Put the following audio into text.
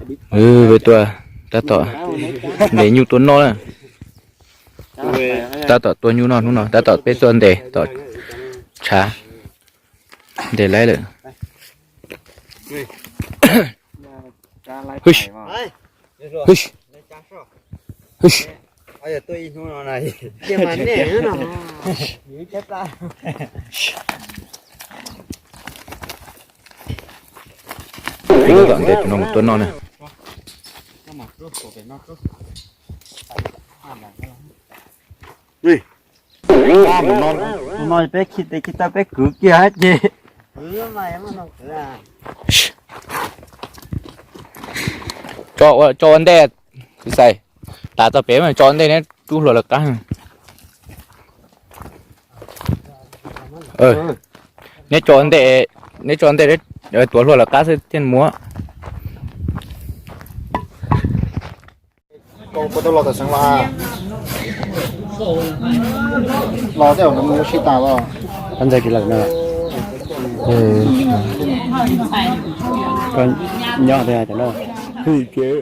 Peb tuaj tab tom ntes nyuj tua noj na. Tab tom tua nyuj noj hnub no, tab tom peb tuaj ntes tom tshav, ntes laib lawm. Hwj, hwj, hwj. Peb tab tom ntes tus no mus tua noj na. Tus no peb khi tes khi taw peb kwv kiag ces. Tso ua ntej, kuv xais tas tau pem mas tso ua ntej neb rub hlua lawv qab. Neb tso ua ntej, neb tso ua ntej, tuav hlua lawv qab xwb thiaj muab. Koj puas tau los tom Xeev Las? Los tej zaum mus sib tas los. Ntxawg tsis lawm no. Koj nyob tias cov no. Hwj, kev.